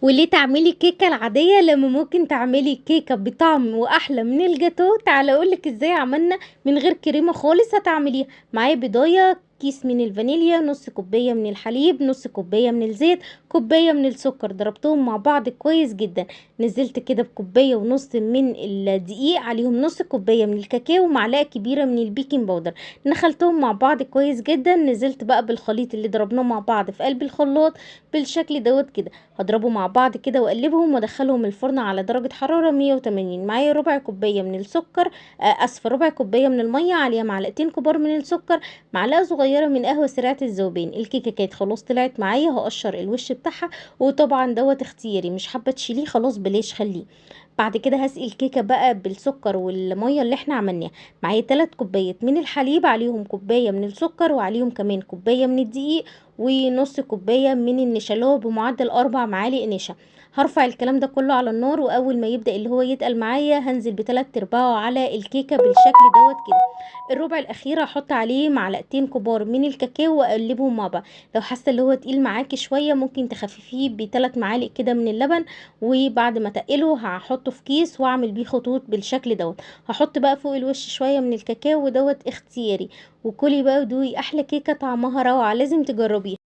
وليه تعملي الكيكة العادية لما ممكن تعملي كيكة بطعم واحلى من الجاتو؟ تعالى اقولك ازاي عملنا من غير كريمة خالص. هتعمليها معايا بيضاية، كيس من الفانيليا، نص كوباية من الحليب، نص كوباية من الزيت، كوباية من السكر. ضربتهم مع بعض كويس جدا. نزلت كده بكوباية ونص من الدقيق، عليهم نص كوباية من الكاكاو ومعلقة كبيرة من البيكنج باودر. نخلتهم مع بعض كويس جدا. نزلت بقى بالخليط اللي ضربناه مع بعض في قلب الخلاط بالشكل دوت كده. هضربه مع بعض كده واقلبهم وادخلهم الفرن على درجة حرارة 180. معايا ربع كوباية من السكر، اسفة، ربع كوباية من المية، عليها معلقتين كبار من السكر، معلقة صغيرة من قهوة سريعة الذوبان. الكيكة كانت خلاص طلعت معايا. هقشر الوش بتاعها، وطبعا دوت اختياري، مش حابة تشيليه خلاص بلاش خليه. بعد كده هسقي الكيكة بقى بالسكر والمية اللي احنا عملناها. معايا 3 كوبايات من الحليب، عليهم كوباية من السكر، وعليهم كمان كوباية من الدقيق، ونص كوباية من النشا اللي هو بمعدل 4 معالق نشا. هرفع الكلام ده كله على النار، واول ما يبدأ اللي هو يتقل معايا هنزل بتلات ارباعه على الكيكة بالشكل دوت كده. الربع الاخير هحط عليه معلقتين كبار من الكاكاو واقلبهم مع بعض. لو حاسه اللي هو تقيل معاكي شويه ممكن تخففيه بتلات معالق كده من اللبن، وبعد ما تقله هحطه في كيس واعمل بيه خطوط بالشكل دوت. هحط بقى فوق الوش شويه من الكاكاو، ودوت اختياري. وكلي بقى ودوقي احلى كيكه طعمها روعه، لازم تجربيها.